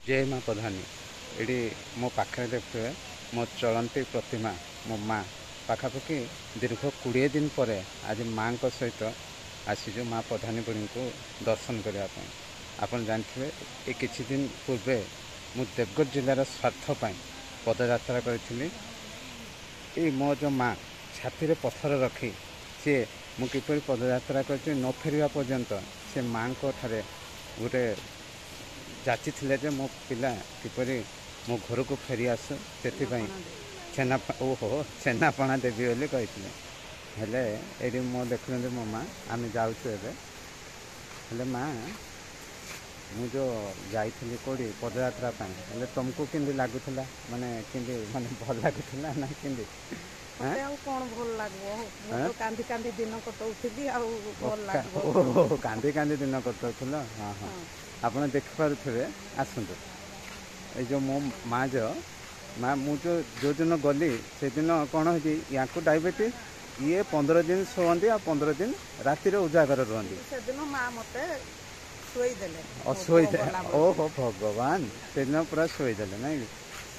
ଜୟ ମା ପ୍ରଧାନୀ। ଏଠି ମୋ ପାଖରେ ଦେଖୁଥିବେ ମୋ ଚଳନ୍ତି ପ୍ରତିମା, ମୋ ମା। ପାଖାପାଖି ଦୀର୍ଘ 20 ଦିନ ପରେ ଆଜି ମାଆଙ୍କ ସହିତ ଆସିଛୁ ମା ପ୍ରଧାନୀ ବୁଢ଼ୀଙ୍କୁ ଦର୍ଶନ କରିବା ପାଇଁ। ଆପଣ ଜାଣିଥିବେ, ଏ କିଛି ଦିନ ପୂର୍ବେ ମୁଁ ଦେବଗଡ଼ ଜିଲ୍ଲାର ସ୍ୱାର୍ଥ ପାଇଁ ପଦଯାତ୍ରା କରିଥିଲି। ଏଇ ମୋ ଯେଉଁ ମା ଛାତିରେ ପଥର ରଖି ସିଏ ମୁଁ କିପରି ପଦଯାତ୍ରା କରିଛି ନ ଫେରିବା ପର୍ଯ୍ୟନ୍ତ ସେ ମାଆଙ୍କ ଠାରେ ଗୋଟେ ଯାଚିଥିଲେ ଯେ ମୋ ପିଲା କିପରି ମୋ ଘରକୁ ଫେରି ଆସୁ, ସେଥିପାଇଁ ଛେନା, ଓହୋ, ଛେନାପଣା ଦେବି ବୋଲି କହିଥିଲେ। ହେଲେ ଏଇଠି ମୋ ଦେଖୁଛନ୍ତି ମୋ ମା, ଆମେ ଯାଉଛୁ ଏବେ। ହେଲେ ମା, ମୁଁ ଯେଉଁ ଯାଇଥିଲି କେଉଁଠି ପଦଯାତ୍ରା ପାଇଁ, ହେଲେ ତୁମକୁ କେମିତି ଲାଗୁଥିଲା? ମାନେ କେମିତି, ମାନେ ଭଲ ଲାଗୁଥିଲା ନା କେମିତି? ମତେ ଆଉ କ'ଣ ଭଲ ଲାଗିବ? ମୁଁ ତ କାନ୍ଦି କାନ୍ଦି ଦିନ କଟଉଥିଲି, ଆଉ ଭଲ ଲାଗିବ? ଓହୋ, କାନ୍ଦି କାନ୍ଦି ଦିନ କଟଉଥିଲ। ହଁ ହଁ, ଆପଣ ଦେଖିପାରୁଥିବେ। ଆସନ୍ତୁ, ଏଇ ଯେଉଁ ମୋ ମା, ଯେଉଁ ମା, ମୁଁ ଯେଉଁ ଯେଉଁଦିନ ଗଲି ସେଦିନ କ'ଣ ହେଇଛି, ୟାଙ୍କୁ ଡାଇବେଟିସ୍, ଇଏ 15 ଦିନ ଶୁଅନ୍ତି ଆଉ 15 ଦିନ ରାତିରେ ଉଜାଗର ରୁହନ୍ତି। ସେଦିନ ମା ମତେ ଶୋଇଦେଲେ। ଶୋଇଦେଲେ, ଓହୋ ଭଗବାନ, ସେଦିନ ପୁରା ଶୋଇଦେଲେ ନାଇଁ।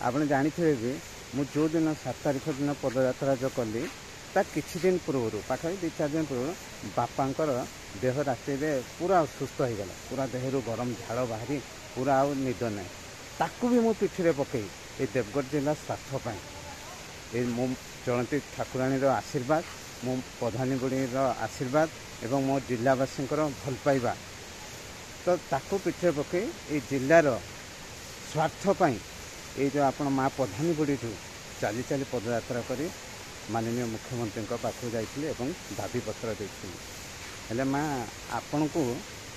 ଆପଣ ଜାଣିଥିବେ ବି, ମୁଁ ଯେଉଁଦିନ 7 ତାରିଖ ଦିନ ପଦଯାତ୍ରା ଯେଉଁ କଲି, ତା କିଛି ଦିନ ପୂର୍ବରୁ, ପାଖାପାଖି 2 4 ଦିନ ପୂର୍ବରୁ ବାପାଙ୍କର ଦେହ ରାତିରେ ପୁରା ଅସୁସ୍ଥ ହେଇଗଲା। ପୁରା ଦେହରୁ ଗରମ ଝାଳ ବାହାରି ପୁରା ଆଉ ନିଦ ନାହିଁ। ତାକୁ ବି ମୁଁ ପିଠିରେ ପକେଇ ଏ ଦେବଗଡ଼ ଜିଲ୍ଲା ସ୍ୱାର୍ଥ ପାଇଁ, ଏ ମୋ ଚଳନ୍ତି ଠାକୁରାଣୀର ଆଶୀର୍ବାଦ, ମୋ ପ୍ରଧାନୀ ବୁଢ଼ୀର ଆଶୀର୍ବାଦ ଏବଂ ମୋ ଜିଲ୍ଲାବାସୀଙ୍କର ଭଲ ପାଇବା, ତ ତାକୁ ପିଠିରେ ପକେଇ ଏଇ ଜିଲ୍ଲାର ସ୍ୱାର୍ଥ ପାଇଁ ଏଇ ଯେଉଁ ଆପଣ ମା ପ୍ରଧାନୀ ବୁଢ଼ୀଠୁ ଚାଲି ଚାଲି ପଦଯାତ୍ରା କରି ମାନନୀୟ ମୁଖ୍ୟମନ୍ତ୍ରୀଙ୍କ ପାଖକୁ ଯାଇଥିଲି ଏବଂ ଦାବିପତ୍ର ଦେଇଥିଲି। ହେଲେ ମା, ଆପଣଙ୍କୁ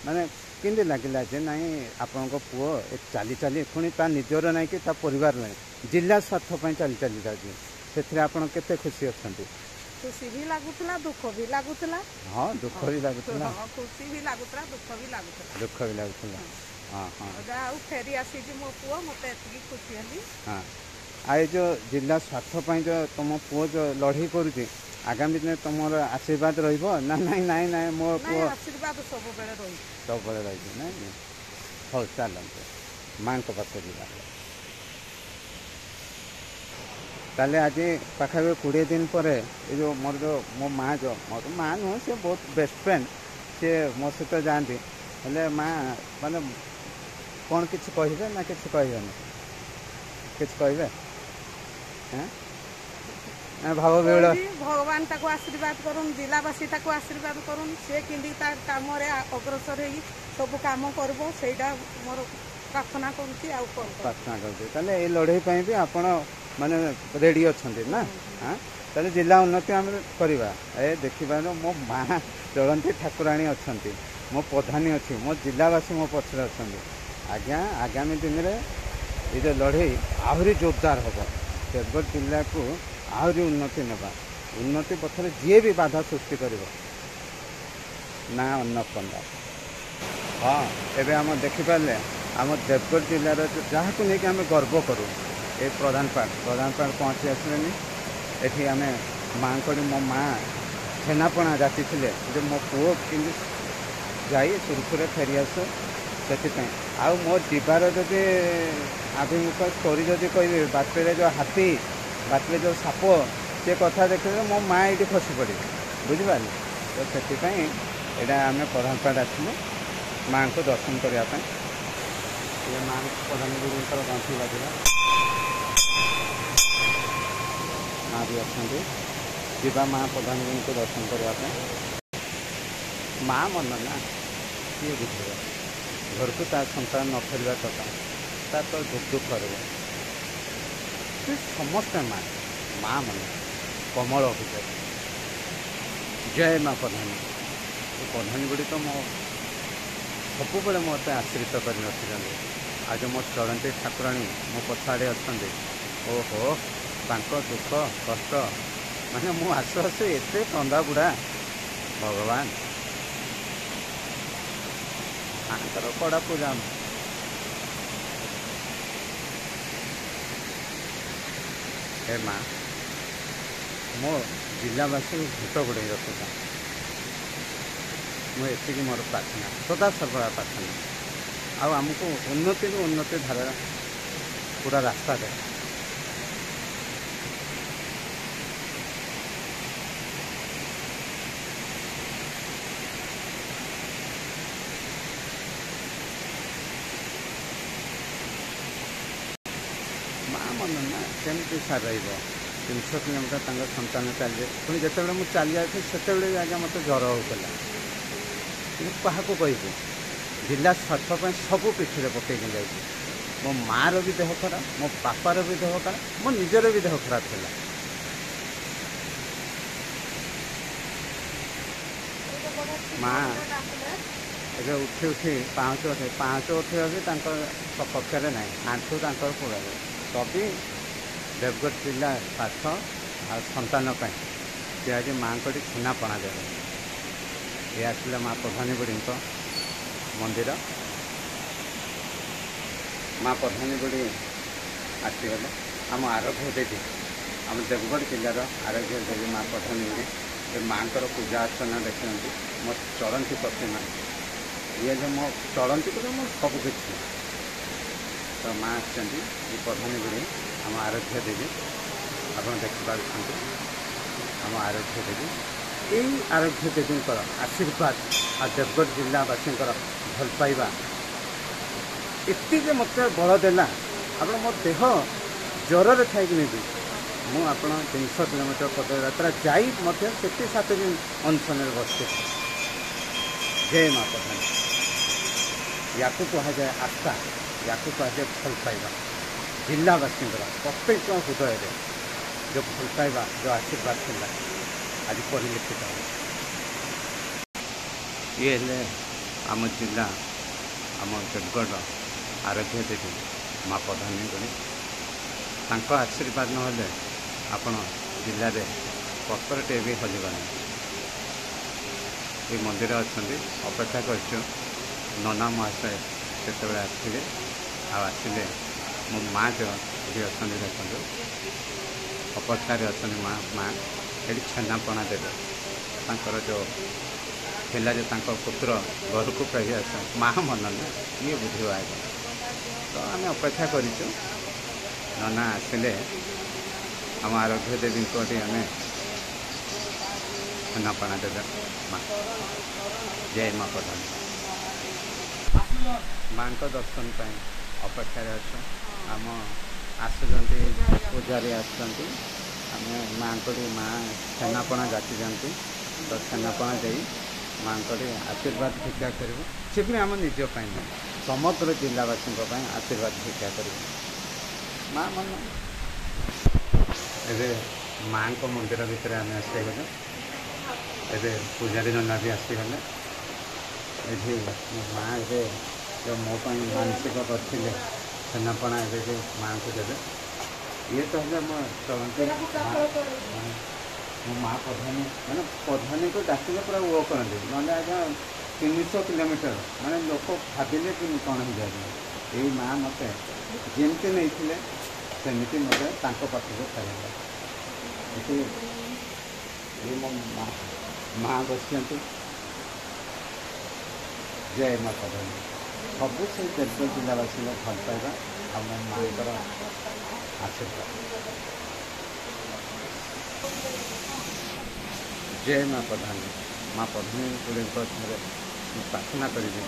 ମାନେ କେମିତି ଲାଗିଲା ଯେ ନାଇଁ ଆପଣଙ୍କ ପୁଅ ଏ ଚାଲି ଚାଲି, ପୁଣି ତା ନିଜର ନାହିଁ କି ତା ପରିବାର ନାହିଁ, ଜିଲ୍ଲା ସ୍ୱାର୍ଥ ପାଇଁ ଚାଲି ଚାଲି ଯାଉଛି, ସେଥିରେ ଆପଣ କେତେ ଖୁସି ଅଛନ୍ତି? ଖୁସି ବି ଲାଗୁଥିଲା, ଦୁଃଖ ବି ଲାଗୁଥିଲା। ହଁ, ଦୁଃଖ ବି ଲାଗୁଥିଲା। ଖୁସି ବି ଲାଗୁଥିଲା, ଦୁଃଖ ବି ଲାଗୁଥିଲା। ଦୁଃଖ ବି ଲାଗୁଥିଲା। ହଁ ହଁ, ଯାହା ଆଉ ଫେରି ଆସିଛି ମୋ ପୁଅ, ମତେ ଏତିକି ଖୁସି ହେଲି। ହଁ, ଆଉ ଏ ଯେଉଁ ଜିଲ୍ଲା ସ୍ୱାର୍ଥ ପାଇଁ ଯେଉଁ ତୁମ ପୁଅ ଯେଉଁ ଲଢ଼େଇ କରୁଛି, ଆଗାମୀ ଦିନରେ ତୁମର ଆଶୀର୍ବାଦ ରହିବ ନା? ନାଇଁ ନାଇଁ ନାଇଁ, ମୋ ପୁଅ ଆଶୀର୍ବାଦ ସବୁବେଳେ ରହିଛି, ସବୁବେଳେ ରହିଛି। ନାଇଁ, ହଉ ଚାଲନ୍ତୁ ମାଆଙ୍କ ପାଖକୁ ଯିବା। ତାହେଲେ ଆଜି ପାଖାପାଖି 20 ଦିନ ପରେ ଏ ଯେଉଁ ମୋର ଯେଉଁ ମୋ ମା, ଯେଉଁ ମୋର ମା ନୁହଁ, ସେ ବହୁତ ବେଷ୍ଟ ଫ୍ରେଣ୍ଡ, ସିଏ ମୋ ସହିତ ଯାଆନ୍ତି। ହେଲେ ମା, ମାନେ କ'ଣ କିଛି କହିବେ ନା କିଛି କହିବେନି? କିଛି କହିବେ? ଭାବ ବିହଳ। ଭଗବାନ ତାକୁ ଆଶୀର୍ବାଦ କରୁନ୍, ଜିଲ୍ଲାବାସୀ ତାକୁ ଆଶୀର୍ବାଦ କରୁନ୍, ସେ କେମିତି ତା କାମରେ ଅଗ୍ରସର ହେଇକି ସବୁ କାମ କରିବ, ସେଇଟା ମୋର ପ୍ରାର୍ଥନା କରୁଛି। ଆଉ କ'ଣ ପ୍ରାର୍ଥନା କରୁଛି? ତାହେଲେ ଏଇ ଲଢ଼େଇ ପାଇଁ ବି ଆପଣ ମାନେ ରେଡ଼ି ଅଛନ୍ତି ନା? ହଁ, ତାହେଲେ ଜିଲ୍ଲା ଉନ୍ନତି ଆମେ କରିବା। ଏ ଦେଖିବାରୁ ମୋ ମା ଚଳନ୍ତି ଠାକୁରାଣୀ ଅଛନ୍ତି, ମୋ ପ୍ରଧାନୀ ଅଛି, ମୋ ଜିଲ୍ଲାବାସୀ ମୋ ପଛରେ ଅଛନ୍ତି। ଆଜ୍ଞା, ଆଗାମୀ ଦିନରେ ଏ ଯେଉଁ ଲଢ଼େଇ ଆହୁରି ଜୋରଦାର ହେବ। ଦେବଗଡ଼ ଜିଲ୍ଲାକୁ ଆହୁରି ଉନ୍ନତି ନେବା, ଉନ୍ନତି ପଥରେ ଯିଏ ବି ବାଧା ସୃଷ୍ଟି କରିବ ନା ଅନ୍ନପଣ୍ଡା। ହଁ, ଏବେ ଆମ ଦେଖିପାରିଲେ ଆମ ଦେବଗଡ଼ ଜିଲ୍ଲାର ଯାହାକୁ ନେଇକି ଆମେ ଗର୍ବ କରୁ, ଏ ପ୍ରଧାନ ପାଠ, ପ୍ରଧାନ ପାଠ ପହଞ୍ଚି ଆସିଲେନି। ଏଠି ଆମେ ମାଆଙ୍କଠି ମୋ ମା ଛେନାପଣା ଯାଚିଥିଲେ ଯେ ମୋ ପୁଅ କେମିତି ଯାଇ ସୁରୁଖୁରୁରେ ଫେରି ଆସୁ, ସେଥିପାଇଁ। ଆଉ ମୋ ଯିବାର ଯଦି ଆଭିମୁଖ ଷ୍ଟୋରି ଯଦି କହିବି, ବାଟରେ ଯେଉଁ ହାତୀ, ବାଟରେ ଯେଉଁ ସାପ, ସେ କଥା ଦେଖିଲେ ମୋ ମା ଏଇଠି ଖସି ପଡ଼ିବେ, ବୁଝିପାରିଲେ ତ? ସେଥିପାଇଁ ଏଇଟା ଆମେ ପ୍ରଧାନପାଠ ଆସିଲୁ ମାଆଙ୍କୁ ଦର୍ଶନ କରିବା ପାଇଁ। ଇଏ ମା ପ୍ରଧାନ ଗୁରୁଙ୍କର ଘଣ୍ଟି ବାଜିଲା, ମା ବି ଅଛନ୍ତି। ଯିବା ମା ପ୍ରଧାନ ଗୁରୁଙ୍କୁ ଦର୍ଶନ କରିବା ପାଇଁ। ମା ମନ ନା କିଏ ବୁଝିବ? ଘରକୁ ତା ସନ୍ତାନ ନ ଫେରିବା କଥା ତା ତ ଦୁଃଖ ଦୁଃଖ କରିବ। ସେ ସମସ୍ତେ ମା, ମା ମନ କମଳ ଭିତରେ। ଜୟ ମା ପ୍ରଧାନୀ। ଏ ପ୍ରଧାନୀ ଗୁଡ଼ିକ ମୋ ସବୁବେଳେ ମୋତେ ଆଶ୍ରିତ କରି ରଖିଛନ୍ତି। ଆଉ ଯେଉଁ ମୋ ଚଳନ୍ତି ଠାକୁରାଣୀ ମୋ ପଛଆଡ଼େ ଅଛନ୍ତି, ଓହୋ, ତାଙ୍କ ଦୁଃଖ କଷ୍ଟ ମାନେ ମୁଁ ଆସୁ ଆସୁ ଏତେ କନ୍ଦା ବୁଢ଼ା, ଭଗବାନ ମାଙ୍କର କଡ଼ା ପୂଜା। ହେ ମା, ମୋ ଜିଲ୍ଲାବାସୀଙ୍କୁ ଘଣ୍ଟ ଘୋଡ଼େଇ ରଖିଥା, ମୁଁ ଏତିକି ମୋର ପ୍ରାର୍ଥନା, ସଦା ସର୍ବଦା ପ୍ରାର୍ଥନା। ଆଉ ଆମକୁ ଉନ୍ନତିରୁ ଉନ୍ନତି ଧାରା ପୁରା ରାସ୍ତା ଦେବେ। ମା ମନ ନା କେମିତି ସାର୍ ରହିବ? 300 କିଲୋମିଟର ତାଙ୍କ ସନ୍ତାନ ଚାଲିବେ। ପୁଣି ଯେତେବେଳେ ମୁଁ ଚାଲି ଯାଉଥିଲି ସେତେବେଳେ ବି ଆଜ୍ଞା ମୋତେ ଜ୍ୱର ହେଉଥିଲା, କିନ୍ତୁ କାହାକୁ କହିବୁ? ଜିଲ୍ଲା ସ୍ୱାର୍ଥ ପାଇଁ ସବୁ ପିଠିରେ ପକେଇକି ଯାଇଛି। ମୋ ମାଆର ବି ଦେହ ଖରାପ, ମୋ ବାପାର ବି ଦେହ ଖରାପ, ମୋ ନିଜର ବି ଦେହ ଖରାପ ଥିଲା। ମା ଏବେ ଉଠି ଉଠି ପାହାଚ ଉଠେ, ପାହାଚ ଉଠିବା ବି ତାଙ୍କ ସପକ୍ଷରେ ନାହିଁ, ଆଣ୍ଠୁ ତାଙ୍କର ପୁରା। ତବି ଦେବଗଡ଼ ଜିଲ୍ଲା ସ୍ୱାର୍ଥ ଆଉ ସନ୍ତାନ ପାଇଁ ସେ ଆଜି ମାଆଙ୍କଠି ଛେନାପଣା ଦେବେ। ଏ ଆସିଲେ ମା ପ୍ରଧାନୀ ବୁଢ଼ୀଙ୍କ ମନ୍ଦିର। ମା ପ୍ରଧାନୀ ବୁଢ଼ୀ ଆସିଗଲେ, ଆମ ଆରୋଗ୍ୟ ଦେବୀ, ଆମ ଦେବଗଡ଼ ଜିଲ୍ଲାର ଆରୋଗ୍ୟ ଦେବୀ ମା ପ୍ରଧାନୀ ବୁଢ଼ୀ। ଏ ମାଆଙ୍କର ପୂଜା ଅର୍ଚ୍ଚନା ଦେଖନ୍ତି ମୋ ଚଳନ୍ତି ପ୍ରତିମା। ଇଏ ଯେ ମୋ ଚଳନ୍ତି ପୁରା ମୋ ସବୁକିଛି। ତ ମା ଆସିଛନ୍ତି, ଏ ପ୍ରଧାନୀ ବୁଢ଼ୀ ଆମ ଆରୋଗ୍ୟ ଦେବୀ। ଆପଣ ଦେଖିପାରୁଛନ୍ତି ଆମ ଆରୋଗ୍ୟ ଦେବୀ। ଏଇ ଆରୋଗ୍ୟ ଦେବୀଙ୍କର ଆଶୀର୍ବାଦ ଆଉ ଦେବଗଡ଼ ଜିଲ୍ଲାବାସୀଙ୍କର ଭଲ ପାଇବା ଏତେ ଯେ ମୋତେ ବଳ ଦେଲା। ଆପଣ ମୋ ଦେହ ଜ୍ୱରରେ ଥାଇକି ନେବି ମୁଁ ଆପଣ 300 କିଲୋମିଟର ପଦଯାତ୍ରା ଯାଇ ମଧ୍ୟ ସେଠି 7 ଦିନ ଅନଶନରେ ବସିଥିଲି। ଜୟ ମା ପ୍ରଧାନୀ। ୟାକୁ କୁହାଯାଏ ଆସ୍ଥା, ୟାକୁ କୁହାଯାଏ ଭଲ ପାଇବା। ଜିଲ୍ଲାବାସୀଙ୍କର ପ୍ରତ୍ୟେକ ହୃଦୟରେ ଯେଉଁ ଭଲ ପାଇବା, ଯେଉଁ ଆଶୀର୍ବାଦ ଥିଲା, ଆଜି ପରିଲକ୍ଷିତ ହେଲା। ଇଏ ହେଲେ ଆମ ଜିଲ୍ଲା, ଆମ ଦେବଗଡ଼ର ଆରୋଗ୍ୟ ଦେବୀ ମା ପ୍ରଧାନୀ ବୁଢ଼ୀ। ତାଙ୍କ ଆଶୀର୍ବାଦ ନହେଲେ ଆପଣ ଜିଲ୍ଲାରେ ପତ୍ରଟିଏ ବି ହଲିବନି। ଏ ମନ୍ଦିର ଅଛନ୍ତି, ଅପେକ୍ଷା କରିଛୁ ନନା ମହାଶୟ କେତେବେଳେ ଆସିବେ। ଆଉ ଆସିଲେ ମୋ ମା ଯେଉଁ ଅଛନ୍ତି ଦେଖନ୍ତୁ, ଅପେକ୍ଷାରେ ଅଛନ୍ତି ମା। ମା ଏଠି ଛେନାପଣା ଦେବେ। ତାଙ୍କର ଯେଉଁ ଥିଲା ଯେ ତାଙ୍କ ପୁତ୍ର ଘରକୁ ଫେରି ଆସ, ମା ମନ ନା କିଏ ବୁଝିବ ଆଜ୍ଞା। ତ ଆମେ ଅପେକ୍ଷା କରିଛୁ, ନନା ଆସିଲେ ଆମ ଆରୋଗ୍ୟ ଦେବୀଙ୍କ ଏଠି ଆମେ ଛେନାପଣା ଦେବେ ମା। ଜୟ ମା ପ୍ରଧାନୀ। ମାଙ୍କ ଦର୍ଶନ ପାଇଁ ଅପେକ୍ଷାରେ ଅଛୁ। ଆମ ଆସୁଛନ୍ତି ପୂଜାରୀ ଆସୁଛନ୍ତି, ଆମେ ମାଆଙ୍କଠି ମା ଛେନାପଣା ଯାଚିଛନ୍ତି, ତ ଛେନାପଣା ଦେଇ ମାଆଙ୍କଠି ଆଶୀର୍ବାଦ ଭିକ୍ଷା କରିବୁ। ସେ ବି ଆମ ନିଜ ପାଇଁ ନୁହେଁ, ସମଗ୍ର ଜିଲ୍ଲାବାସୀଙ୍କ ପାଇଁ ଆଶୀର୍ବାଦ ଭିକ୍ଷା କରିବୁ। ମା ମନ। ଏବେ ମାଆଙ୍କ ମନ୍ଦିର ଭିତରେ ଆମେ ଆସିଗଲୁ। ଏବେ ପୂଜାରୀ ନନା ବି ଆସିଗଲେ। ଏଠି ମୋ ମା ଏବେ ଯେଉଁ ମୋ ପାଇଁ ମାନସିକ କରିଥିଲେ ଛେନାପଣା ଏବେ ଯେ ମାଆଙ୍କୁ ଦେବେ। ଇଏ ତ ହେଲେ ମୋ ଚଳନ୍ତି ମୋ ମା ପ୍ରଧାନୀ, ମାନେ ପ୍ରଧାନୀକୁ ଡାକିଲେ ପୁରା ଓ କରନ୍ତି, ନହେଲେ ଆଜ୍ଞା 300 କିଲୋମିଟର ମାନେ ଲୋକ ଭାବିଲେ କି କ'ଣ ହେଇଯାଉଛି। ଏଇ ମା ମୋତେ ଯେମିତି ନେଇଥିଲେ ସେମିତି ମୋତେ ତାଙ୍କ ପାଖକୁ ଫେରାଇଲେ। ଏଠି ଏଇ ମୋ ମା ମା ବସିଛନ୍ତି। ଜୟ ମା ପ୍ରଧାନୀ। ସବୁ ସେଇ ଦେବଗଡ଼ ଜିଲ୍ଲାବାସୀଙ୍କ ଭଲ ପାଇବା ଆଉ ମୋ ମାଆଙ୍କର ଆଶୀର୍ବାଦ। ଜୟ ମା ପ୍ରଧାନୀ। ମା ପ୍ରଧାନୀ ବୁଢ଼ୀଙ୍କ ଠାରେ ମୁଁ ପ୍ରାର୍ଥନା କରିବି,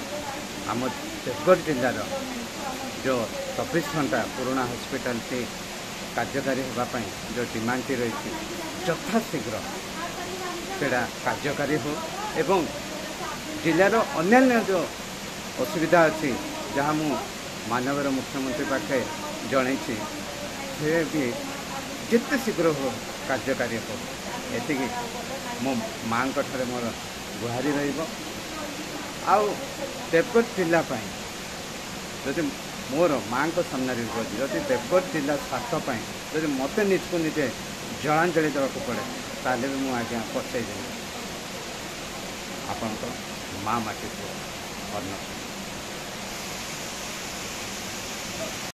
ଆମ ଦେବଗଡ଼ ଜିଲ୍ଲାର ଯେଉଁ 24 ଘଣ୍ଟା ପୁରୁଣା ହସ୍ପିଟାଲଟି କାର୍ଯ୍ୟକାରୀ ହେବା ପାଇଁ ଯେଉଁ ଡିମାଣ୍ଡଟି ରହିଛି, ଯଥାଶୀଘ୍ର ସେଇଟା କାର୍ଯ୍ୟକାରୀ ହେଉ ଏବଂ ଜିଲ୍ଲାର ଅନ୍ୟାନ୍ୟ ଯେଉଁ ଅସୁବିଧା ଅଛି, ଯାହା ମୁଁ ମାନ୍ୟବର ମୁଖ୍ୟମନ୍ତ୍ରୀ ପାଖେ ଜଣାଇଛି, ସେ ବି ଯେତେ ଶୀଘ୍ର ହେଉ କାର୍ଯ୍ୟକାରୀ ହେଉ। ଏତିକି ମୋ ମାଆଙ୍କ ଠାରେ ମୋର ଗୁହାରି ରହିବ। ଆଉ ଦେବଗଡ଼ ଜିଲ୍ଲା ପାଇଁ ଯଦି ମୋର ମାଆଙ୍କ ସାମ୍ନାରେ ବି କହୁଛି, ଯଦି ଦେବଗଡ଼ ଜିଲ୍ଲା ସ୍ୱାର୍ଥ ପାଇଁ ଯଦି ମୋତେ ନିଜକୁ ନିଜେ ଜଳାଞ୍ଜଳି ଦେବାକୁ ପଡ଼େ, ତାହେଲେ ବି ମୁଁ ଆଜ୍ଞା ପଛେଇଦେବି। ଆପଣଙ୍କ ମା ମାଟି ପୁଅ ଅର୍ଣ୍ଣ।